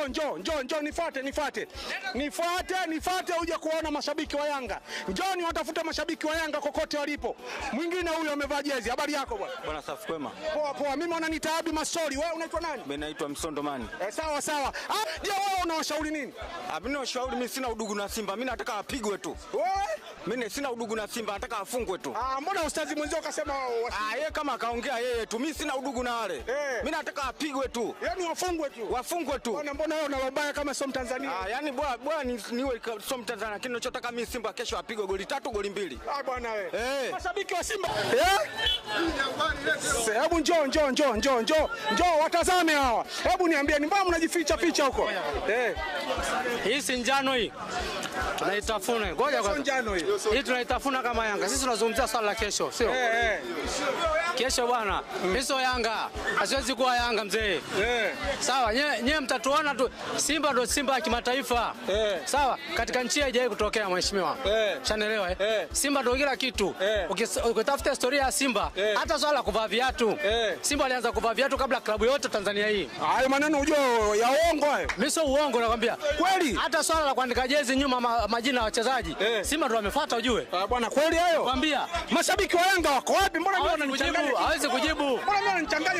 Njoo njoo njoo njoo, nifuate nifuate. Nifuate nifuate uje kuona mashabiki wa Yanga. Njoo ni watafute mashabiki wa Yanga kokote walipo. Mwingine huyo amevaa jezi. Habari yako bwana? Bwana safi, kwema. Poa poa. Mimi wananiita Abi Masori. Wewe unaitwa nani? Mimi naitwa Msondo Mani. Sawa sawa. Je, wewe unawashauri nini? Mimi nawashauri, mimi sina udugu na Simba. Mimi nataka apigwe tu. Wewe? Mimi sina udugu na Simba, nataka afungwe tu. Mbona ustazi mwenzio akasema yeye kama akaongea yeye tu. Mimi sina udugu na wale. Mimi nataka apigwe tu. Yaani wafungwe tu. Wafungwe tu. Bwana, mbona wewe unalobaya kama sio Mtanzania? Yaani bora bora niwe sio Mtanzania, lakini ninachotaka mimi Simba kesho apigwe goli 3 goli 2. Bwana wewe. Mashabiki wa Simba. Hebu njoo njoo njoo njoo njoo. Njoo watazame hawa. Hebu niambie, ni mbona mnajificha ficha huko? Hii si njano hii. Tunaitafuna. Ngoja kwanza. Njano hii. Hii tunaitafuna kama Yanga. Sisi tunazungumzia swala la kesho, sio? Kesho bwana, mimi sio Yanga. Asiwezi kuwa Yanga mzee. Sawa, nyewe mtatuona tu. Simba ndio Simba ya kimataifa. Sawa, katika nchi haijawahi kutokea mheshimiwa. Shanaelewa Simba ndio kila kitu. Ukitafuta historia ya Simba, hata swala la kuvaa viatu. Simba alianza kuvaa viatu kabla klabu yote Tanzania hii. Hayo maneno unajua ya uongo hayo. Mimi sio uongo nakwambia. Kweli? Hata swala la kuandika jezi nyuma majina ya wachezaji. Simba ndio wamefuata ujue. Bwana kweli hayo? Nakwambia. Mashabiki wa Yanga wako wapi? Mbona mimi wananichanganya? Hawezi kujibu. Mbona mimi wananichanganya?